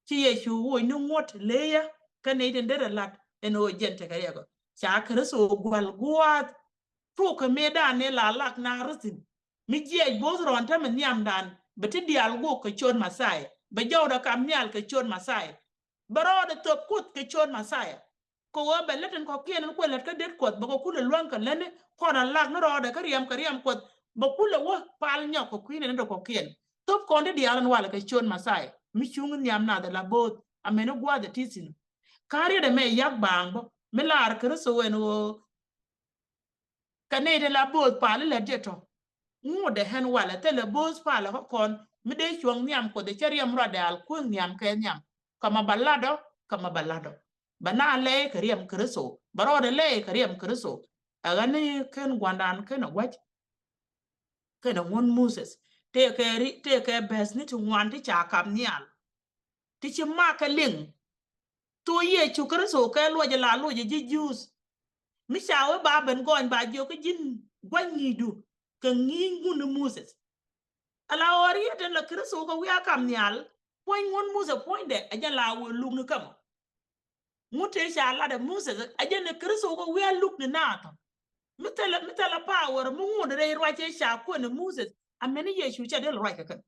Ci Yecu woc ni ŋot leyä kä nɛy tin derɛ lat ɛn ɣöö jɛn tekɛ riɛk ɔ. Ca Kritho gua̱l gua̱a̱th. Thok kɛ mëëdan ni la lak na ruthin. Mi jiɛc bo̱o̱th rɔ̱ɔ̱n täämɛ nhiamdan, bɛ ti diaal guɔk kɛ ciöt Mɛthia. Bɛ jɔwdɛ kam nhial kɛ ciöt Mɛthia. Bɛ rɔɔdɛ thöp Kuoth kɛ ciöt Mɛthia. Kɛ ɣöö bɛ lät in kɔ̱kiɛn in kuɛ lät kä det Kuɔth, bɛ kɛ kulɛ luäŋ kɛ lätni, kɔn a lak ni rɔɔdɛ kä riɛm kɛ riɛm Kuɔth, bɛ kulɛ wä pal nyɔk kɛ kui̱ in in dee kɔ̱kiɛn. Thöp kɔn ti diaal in walɛ kɛ ciöt Mɛthia, mi cuŋ nhiam nath ala bo̱o̱th, amäni gua̱a̱th ɛ ti thi̱n. Kä riet ɛmɛ yak baaŋ bä, mi lar Kritho ɛn ɣöö kɛ nɛy ti la bo̱o̱th pal ilät jɛ tɔ. Ŋut ɛ ɣän walɛ thilɛ bo̱o̱th palɛ kä kɔn mi dee cuɔ̱ŋ nhiam Kuɔth ɛ cä riɛm ruac diaal kuäŋ nhiam kɛ nhiam. Kä ma ba lat ɔ, kä ma ba lat ɔ. Bɛ na lɛy kɛ riɛm Kritho. Bɛ rɔɔdɛ lɛy kɛ riɛm Kritho. Ɛ ɣän ni ken gua̱ndan ken ɛ gua̱c. Ken ɛ ŋun Moses. Tëëkɛ ri, tëëkɛ bɛ̈th ni ti ŋuan ti ca kap nhial. Ti ci mak kɛ liŋ. Thok Yecu Kritho kɛ luɔc la luɔc ji̱ Juudh. Mi ca wee ba ben gɔny ba jiök kä ji̱n gua̱ny ŋi̱i̱cdu kɛ ŋi̱i̱c ŋun ni Moses. Ala ɣɔr yet ɛn la Kritho kɛ wi̱i̱ a kam nhial. Puɔ̱ny ŋun Moses puɔ̱nydɛ ɛ jɛn la wee luk ni kämɔ. Ŋut tëë ca lat ɛ Moses ɛ jɛn ni Kritho kɛ wi̱i̱ a luk ni naath ɔ. Mi thilɛ, mi thilɛ power mi ŋut rɛy ruac ëë ca kuɛn ɛ Moses. Amäni Yecu cɛ dee lɛ ruac kɛ kɛn.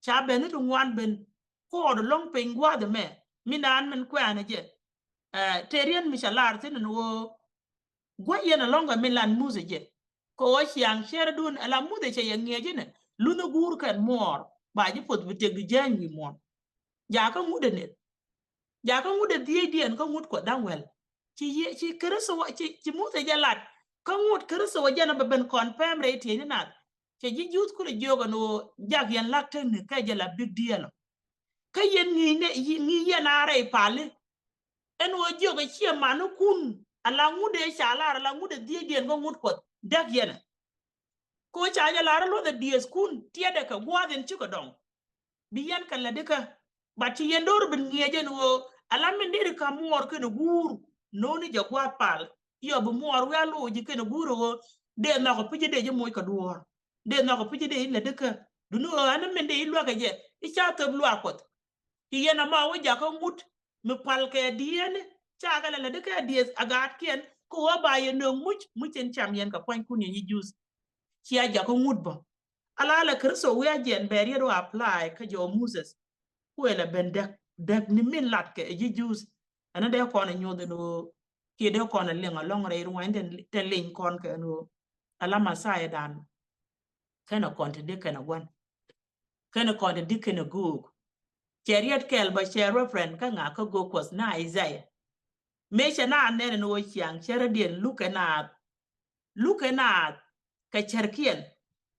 Ca ben ni ti ŋuan ben kɔɔr ɛlɔ̱ŋ piny gua̱a̱th ɛmɛ. Mi naan min kuɛ̈ɛ̈n ɛ jɛ. Ɛ, tëë riet mi ca lar thi̱n ɛn ɣöö gua̱c yɛn ɛlɔ̱ŋ kɛ min lan Moses jɛ. Kɛ ɣöö ciaŋ cärädun ala Moses cɛ yɛ ŋi̱eec inɛ. Lunh i̱ guur kɛn muɔɔr ba ji̱ puɔth bi tëk di jääny wi̱i̱ muɔ̱ɔ̱n. Jakä ŋut ɛ neth. Jakä ŋut ɛ dhiecdiɛn kä ŋut Kuɔth da̱ŋ wäl. Ci Ye, ci Kritho, ci, ci Moses jɛ lat. Kä ŋut Kritho jɛn ɛ bɛ ben confirm rɛy tiecni nath. Cɛ ji̱ Juudh kulɛ jiök ɛn ɣöö jak yɛn la̱k tekni kɛ jɛ la big deal ɔ. Kä yɛn ŋi̱i̱c nɛ, ŋi̱i̱c yɛn a rɛy pali. Ɛn ɣöö jiök ɛ ciɛ manikun ala ŋut ëë ca lar ala ŋut ɛ dhiecdiɛn kä ŋut Kuɔth däk yɛn ɛ. Kɛ ɣöö ca jɛ lar luɔth ɛ diëëthkun tiɛtdɛ kɛ gua̱a̱th in cikɛ dɔŋ. Bi yɛn kɛ lätdikä. But ci yɛn do̱r bi ŋi̱eec ɛn ɣöö ala min deri ka̱m muɔɔr kɛnɛ guur. No̱o̱ni jɛ gua̱a̱th pal. Yɔ bi muɔɔr wi̱i̱ a loc ji̱ kɛnɛ guur ɣöö dee nhɔk ɛ pi̱c dee ji̱ moc kɛ duɔ̱ɔ̱r. Dee nhɔk ɛ pi̱c dee i̱ lätdikä. Duŋni ɣöö ɛn min dee i̱ luäk ɛ jɛ i̱ ca thöp luaak Kuɔth. Ci yɛn ama wä jakä ŋut mi pal kɛ diɛɛni ca kɛ lɛ lätdikä dieth a gaatkiɛn kɛ ɣöö ba yɛ nööŋ muc, muc in cam yɛn kɛ pua̱nykun yɛn ji̱ Juudh. Cia jakä ŋut bä. Ala lɛ Kritho wi̱i̱ a jiɛn bɛ riet wä apply kä jɔw Moses. Kuɛ lɛ ben däk, däk ni min lat kɛ ji̱ Juudh. Ɛn dee kɔn ɛ nyoth ɛn ɣöö kiɛ dee kɔn ɛ liŋ ɛlɔ̱ŋ rɛy ruac tin, tin liny kɔn kɛ ɛn ɣöö ala Mɛthia dan. Kɛnɛ kɔn ti dee kɛnɛ gua̱n. Kɛnɛ kɔn ti dee kɛnɛ göök. Cɛ riet kɛl bä cɛ reference kä ŋa kä göök Kuɔth na Isaiah. Mëë cɛ na nɛn ɛn ɣöö ciaŋ cärädiɛn lukɛ naath. Lukɛ naath kɛ cärkiɛn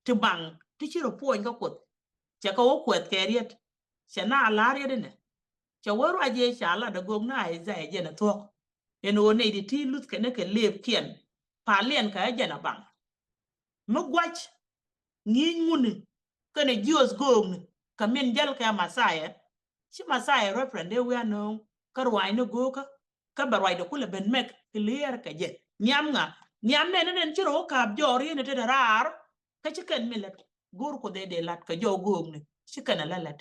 ti baŋ ti ci rɔ puɔny kä Kuoth. Cɛ kɛ wä kuɛth kɛ riet. Cɛ na la̱r riet inɛ. Cɛ wä ruac yɛ ca lat ɛ göök na Isaiah jɛn ɛ thuɔ̱k. Ɛn ɣöö nɛy ti ti luth kɛnɛ kɛ lëëpkiɛn. Paliɛn kɛ ɛ jɛn ɛ baŋ. Mi gua̱c ŋi̱i̱c ŋuni kɛnɛ jiöth göökni kɛ min jäl kɛ Mɛthia. Ci Mɛthia reference dee wi̱i̱ a nööŋ kä ruaacni göökä. Kä bɛ ruacdɛ kulɛ ben mek clear kɛ jɛ. Nhiam ŋa? Nhiam nɛn nɛn ci rɔ wä ka̱p jɔɔr yɛn ɛ tetdɛ raar. Kä ci kɛn mi lät go̱o̱r Kuoth ëë dee la̱t kɛ jɔw göökni ci kɛn ɛ la lät.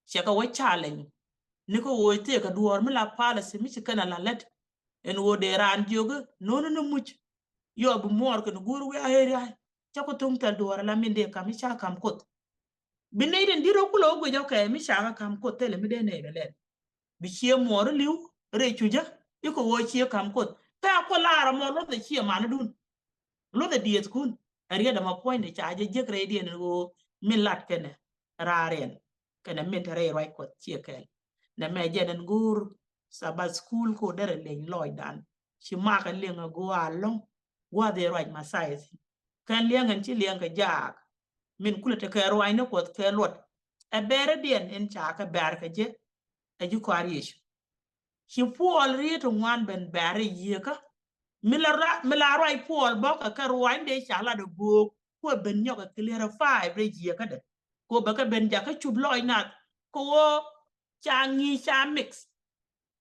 Cɛ kɛ wä challenge ni kä ɣöö thieekä duɔ̱ɔ̱r mi la policy mi ci kɛn a la lät. Ɛn ɣöö dee raan jiök no̱o̱ni ni muc. Yɔ bi muɔɔr kɛn guur wi̱i̱ a area. Cä ku thuŋ thil duɔ̱ɔ̱r ala min dee ka̱m i̱ ca ka̱m Kuoth. Bi nɛy tin di̱t rɔ kulɛ wä guic ɔkɛ mi ca kɛ ka̱m Kuoth thilɛ mi dee nɛy bɛ lɛl. Bi cië muɔɔr i̱ li̱w rɛy cucä i̱ kɛ ɣöö cië ka̱m Kuoth. Kä a Kuoth laar ɛmɔ luɔth ɛ cië manädun. Luɔth ɛ diëëthkun. Ɛ riet ɛmɔ puɔ̱nydɛ ca jɛ jiäk rɛydiɛn ɛn ɣöö min lat kɛnɛ raar ɛn kɛnɛ min te rɛy ruac Kuɔth ciɛ kɛl. Nɛmɛ jɛn ɛn go̱o̱r Sabbath School ko derɛ leny lɔcdan. Ci makɛ liŋ ɛ go̱o̱r a lɔ̱ŋ gua̱th ɛ ruac Mathiath. Kɛn liɛŋ ɛn ci liɛŋ kɛ jaak min kulɛ tekɛ ruaacni Kuɔth kɛ luɔt. Ɛ bɛɛridiɛn in ca kɛ bɛɛr kɛ jɛ ɛ ji̱ kɔaar Yecu. Ci Puɔl riet ti ŋuan ben bɛɛr i̱ yiekä. Mi la ra-, mi la ruac Puɔl bɔkɛ kɛ ruaacni dee ca lat ɛ göök kuɛ ben nyɔk ɛ clarify rɛy yiekädɛ. Kɛ ɣöö bɛ kɛ ben jakä cup lɔc nath kɛ ɣöö ca ŋi̱i̱c ca mix.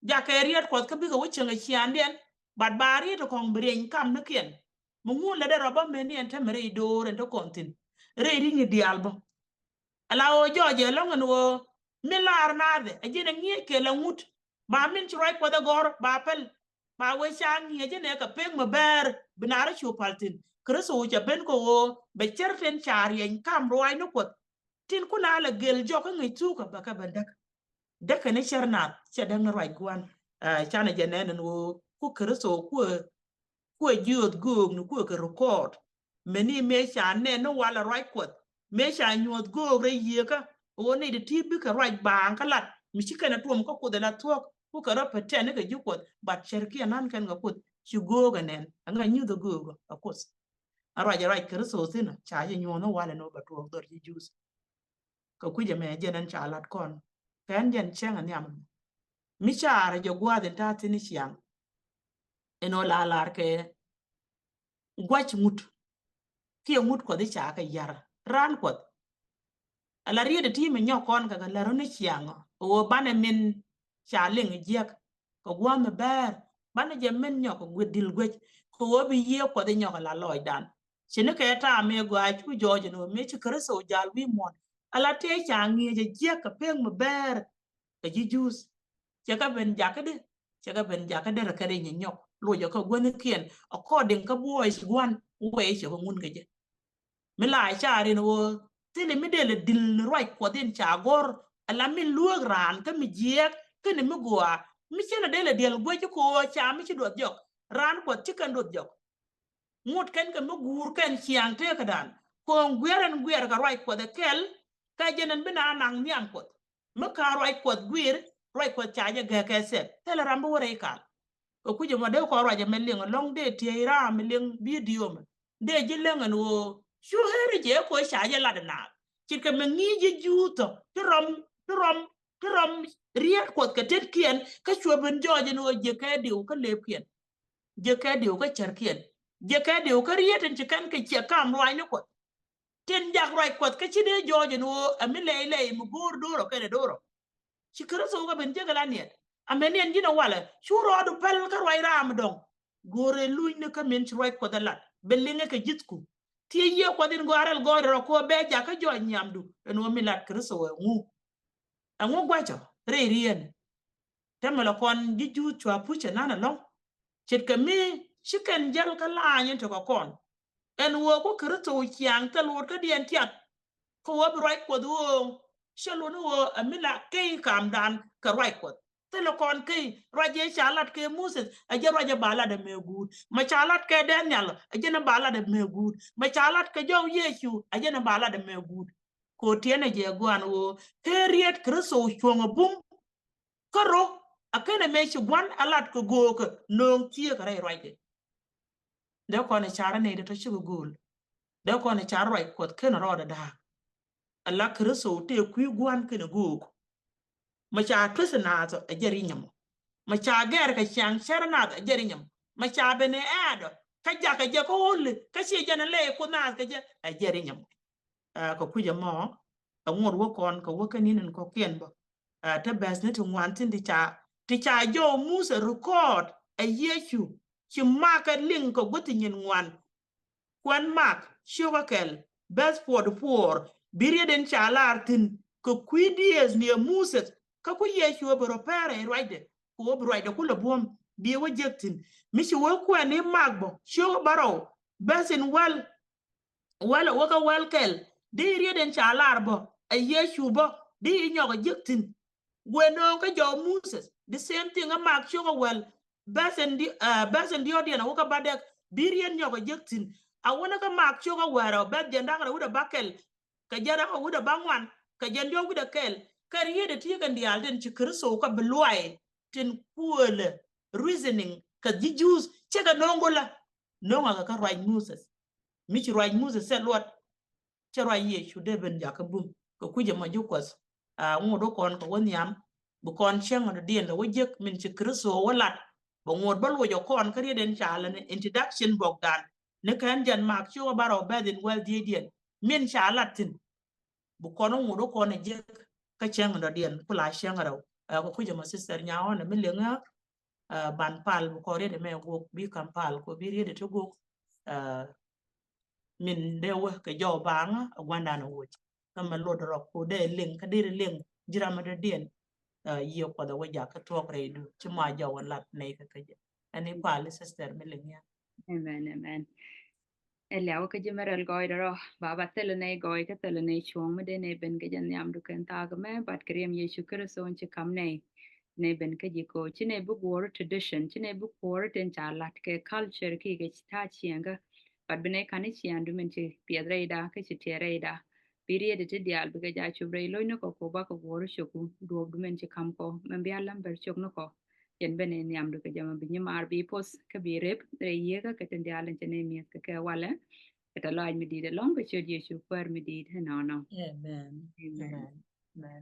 Jakɛ riet Kuɔth kä bikɛ wä cieŋ ɛ ciaŋdiɛn, but ba riet ti kɔŋ bi rieny kamnikiɛn. Mi ŋun lɛ dee rɔ bä meniɛn te mi rɛy door ɛn te kɔn thi̱n rɛy ri̱ŋ i̱ diaal bä. Ala ɣöö jɔɔc ɛlɔ̱ŋ ɛn ɣöö min laar naath ɛ ji̱n ɛ ŋi̱eec kɛ la ŋut. Ba min ci ruac Kuɔth ɛ gɔ̱r ba pɛl. Ba wee ca ŋi̱eec ɛn ɛ kɛ pek mi bɛɛr bi naar ɛ cu pal thi̱n. Kritho cɛ ben kɛ ɣöö bɛ cär tin ca rieny kam ruaacni Kuɔth. Tin kun a lɛ gel jɔk kä ŋi̱i̱c thukä bɛ kɛ ben däk. Däkɛ ni cär nath cɛ däk ni ruac gua̱n. Ɛ, canɛ jɛ nɛn ɛn ɣöö ku Kritho kuɛ, kuɛ jiöth göök ni kuɛ kɛ record. Meni mëë ca nɛn ni walɛ ruac Kuɔth. Mëë ca nyuɔth göök rɛy yiekä. Ɣöö nɛy ti ti bikɛ ruac baaŋ kä lat mi ci kɛn ɛ tuɔm kä Kuoth ɛ la thuɔ̱k. Ku kɛ rɔ pretend ni kɛ ji̱ Kuɔth. But cärkiɛn nan kɛn kɛ Kuoth ci göök ɛ nɛn. Ɛŋa nyuth ɛ göök ɛ Kuoth. Ɛ ruac ɛ ruac Kritho thi̱n ca jɛ nyuɔth ni walɛ ni wä bɛ tuɔɔk dhɔr ji̱ Juudh. Kɛ kui̱c ɛmɛ jɛn ɛn ca lat kɔn kɛ ɛn jɛn cäŋ ɛ nhiam. Mi caarɛ jɛ gua̱a̱th in ta̱a̱ thi̱n i̱ ciaŋ. Ɛn ɣöö la lar kɛ gua̱c ŋut kiɛ ŋut Kuɔth i̱ ca kɛ ya̱r raan Kuɔth. Ala riet ɛ ti mi nyɔk kɔn kɛ kɛ lär ni ciaŋ ɣöö banɛ min ca liŋ jiäk kɛ gua̱a̱th mi bɛɛr. Banɛ jɛ min nyɔk kɛ gui̱t dil guec kɛ ɣöö bi Yiëë Kuɔth i̱ nyɔk ala lɔcdan. Ci ni kɛ ta̱a̱ mëë gɔaa cu jɔɔc ɛn ɣöö mëë ci Kritho jal wi̱i̱ muɔ̱ɔ̱n ala tëë ca ŋi̱eec ɛ jiäk kɛ pek mi bɛɛr kɛ ji̱ Juudh. Cɛ kɛ ben jakä di, cɛ kɛ ben jakä derɛ kɛ ri nyɛ nyɔk loc ɛ kɛ guäthnikiɛn according kä buɔɔc gua̱n wee cɛ kɛ ŋun kɛ jɛ. Mi la caar in ɣöö thilɛ mi dee lɛ dil ni ruac Kuɔth in ca gɔ̱r ala mi luäk raan kä mi jiɛɛk kɛnɛ mi gɔaa mi cɛ lɛ dee lɛ diɛl guäc kɛ ɣöö ca mi ci duɔth jɔk raan Kuɔth ci kɛn duɔth jɔk. Ŋot kɛn kɛ mi guur kɛn ciaŋ tëëkädan kɔn guiɛr ɛn guiɛr kɛ ruac Kuɔth ɛ kɛl. Kɛ jɛn ɛn bi na naŋ nhiam Kuɔth mi ka̱a̱ ruac Kuɔth guiir ruac Kuɔth ca jɛ gɛ̈k kɛ thɛp thilɛ ram bi wä rɛy ka̱a̱l. Kɛ kui̱c ɛmɔ dee kɔn ruac ɛmɛ liŋ ɛlɔ̱ŋ dee tiey raam mi liŋ video mɛ dee ji̱ leŋ ɛn ɣöö cu ɣeri jɛ kɛ ɣöö ca jɛ lat ɛ naath. Ce̱tkɛ mi ŋi̱i̱c ji̱ Juudh tɔ ti rɔm, ti rɔm, ti rɔm riet Kuɔth kɛ tetkiɛn kä cuɛ ben jɔɔc ɛn ɣöö jiɛ kɛ diw kä lëëpkiɛn. Jiɛ kɛ diw kä cärkiɛn. Jiɛ kɛ diw kä riet ɛn ci kɛn kɛ ciɛ kam ruaacni Kuɔth. Tin jak ruac Kuɔth kä ci dee jɔɔc ɛn ɣöö ɛ mi lɛy lɛy mi go̱o̱r do̱r ɔ kɛnɛ do̱r ɔ. Ci Kritho kɛ ben jiäk ala niɛt. Amɛ niɛn ji̱n ɛ walɛ cu rɔɔdu päl kä ruac raam dɔ̱ŋ. Go̱o̱rɛ lunyni kä min ci ruac Kuɔth ɛ lat bɛ liŋɛ kɛ ji̱thku. Thiec Yiëë Kuɔth in gɔaa rɛl gɔɔydɛ rɔ kɛ ɣöö bɛ jakä jɔɔc nhiamdu ɛn ɣöö mi lat Kritho ɛ ŋu. Ɛŋu gua̱cɔ rɛy rieni. Tɛmɛ lɔ kɔn ji̱ Juudh cua pucɛ nan ɛlɔ̱ŋ. Ce̱tkɛ mi ci kɛn jäl kä laany in tekɛ kɔn ɛn ɣöö ku Kritho ciaŋ thil ɣöötkädiɛn tiat. Kä ɣöö bi ruac Kuɔth ɣöö cä luɔt ni ɣöö ɛ mi la key kamdan kɛ ruac Kuɔth. Thilɛ kɔn key ruac ëë ca lat kɛ Muthith ɛ jɛn ruac ɛ ba lat ɛmɛ guut. Mɛ ca lat kɛ Daniel ɛ jɛn ɛ ba lat ɛmɛ guut. Mɛ ca lat kɛ jɔw Yecu ɛ jɛn ɛ ba lat ɛmɛ guut. Kɛ ɣöö tiɛnɛ jɛ gua̱a̱n ɣöö kee riet Kritho cuɔ̱ŋ ɛ bum. Kä rɔ a kenɛ mëë ci gua̱n a lat kɛ göökä nööŋ thieekä rɛy ruacdɛ. Dee kɔn ɛ car ɛ nɛy dee tɔ cikɛ gööl. Dee kɔn ɛ car ruac Kuɔth kenɛ rɔɔdɛ da̱a̱k. Ala Kritho tëë kui̱ gua̱n kenɛ göök. Mɛ ca tueth naath ɛ jɛ rinyɛ mɔ. Mɛ ca gɛr kɛ ciaŋ cär naath ɛ jɛ rinyɛ mɔ. Mɛ ca ben ɛ ɛɛdɔ kä jakɛ jɛ kä ɣöli kä ciɛ jɛn ɛ lɛy Kuoth naath kɛ jɛ ɛ jɛ rinyɛ mɔ. Ɛ, kɛ kui̱c ɛmɔ ɛ ŋot wä kɔn kɛ wä kä ni̱n in kɔ̱kiɛn bä. Ɛ, te bɛ̈th ni ti ŋuan thi̱n ti ca, ti ca jɔw Muthɛ record ɛ Yecu ci Mak ɛ liŋ kɛ guäth ti nyin ŋuan. Kuɛn Mak cio̱kä kɛl bɛ̈th puɔt puɔɔr bi riet in ca lar thi̱n kɛ kui̱ diëëth ni ɛ Muthɛ kä ku Yecu ɛ bi rɔ pɛrɛ ruacdɛ ku ɛ bi ruacdɛ ku lɛ buɔ̱m bi wä jek thi̱n. Mi ci wä kuɛn i̱ Mak bä cio̱kä bärɔw bɛ̈th in wäl Wäl, wäkä wäl kɛl di riet in ca lar bä ɛ Yecu bä di inyɔk a jiäk thi̱n. Guɛ nööŋ kä jɔw Muthɛ the same thing a Mak cio̱kä wäl bɛ̈th in di, ɛ, bɛ̈th in diɔ̱ɔ̱kdiɛn a wäkä bädäk bi riet nyɔk a jiäk thi̱n. A wänä kä Mak cio̱k a wäärä bɛth jɛn da̱ŋ rɛw wi̱cdɛ bäkɛl kɛ jɛn da̱ŋ rɛw wi̱cdɛ bäŋuan kɛ jɛn diɔ̱k wi̱cdɛ kɛl. Kɛ riet ɛ ti kɛn diaal tin ci Kritho kä bi luay tin kuëlɛ reasoning kɛ ji̱ Jews cɛ kɛ no̱o̱ŋ go̱lä. No̱o̱ŋ a kɛ kä ruac Moses. Mi ci ruac Moses cɛ luɔt, cɛ ruac Yecu dee ben jakä bum kɛ kui̱c ɛmɔ ji̱ Kuɔth. A ŋot wä kɔn kɛ wä nhiam bi kɔn cäŋ dɔ̱diɛn kɛ wä jek min ci Kritho wä lat. Bɛ ŋot bä luɔc ɔ kɔn kä riet in ca lɛ ni introduction bɔkdan ni kɛn jɛn Mak cio̱k ɛ bärɔw bɛth in wäl dhiecdiɛn min ca lat thi̱n. Bi kɔn wä ŋot wä kɔn ɛ jek kä cäŋ dɔ̱diɛn ku la cäŋ rɛw. Ɛ kɛ kui̱c ɛmɔ sister Nyaɣɔn ɛ mi liŋ ɛ ban pal bi kɔn riet ɛmɛ gok bi kam pal kɔ bi riet ɛ ti gok. Min dee wä kɛ jɔw baŋä a gua̱ndan a woc kä mɛ lot rɔk ko dee liŋ kä dee liŋ ji̱ ram a dee diɛn. Yiëë Kuɔth a wä jakä tuɔk rɛydu ci ma jɔw a lat nɛy kä kä jɛ. Ɛn i̱ pal i̱ sister mi liŋ ya. Amen, amen. Ɛ liaw kä ji̱ mɛ rɛl gɔɔydɛ rɔ baba thilɛ nɛy gɔɔy kä thilɛ nɛy cuɔ̱ŋ mi dee nɛy ben kä jɛ nhiamdu kɛn thaak mɛ bat kɛ riɛm Yecu Kritho in ci kam nɛy. Nɛy ben kä ji̱ ko̱o̱c ci nɛy bi guɔ̱ɔ̱r tradition ci nɛy bi guɔ̱ɔ̱r tin ca lat kɛ culture ki kɛ ta̱a̱ ciɛŋkä. Bat bi nɛy ka̱n i̱ ciɛŋdu min ci piɛth rɛyda kä ci tiɛɛr rɛyda. Bi riet iti diaal bikɛ ja cup rɛy lo̱cnikɔ ko bakɛ guɔ̱ɔ̱r cio̱ku duɔ̱ɔ̱pdu min ci ka̱m kɔ mɛn bia lämbär ciöknikɔ. Yɛn ben in nhiamdu kɛ jɛ mɛ bi nyimaar bi poth kä bi rep rɛy yieekä kɛ tin diaal in cɛ nɛy mi̱eth kɛ kɛ walɛ. Kɛ tɛ lɔaac mi di̱i̱t ɛlɔ̱ŋ kɛ ciöt Yecu Kuäär mi di̱i̱t inɔnɔ. Amen. Amen. Amen. Amen.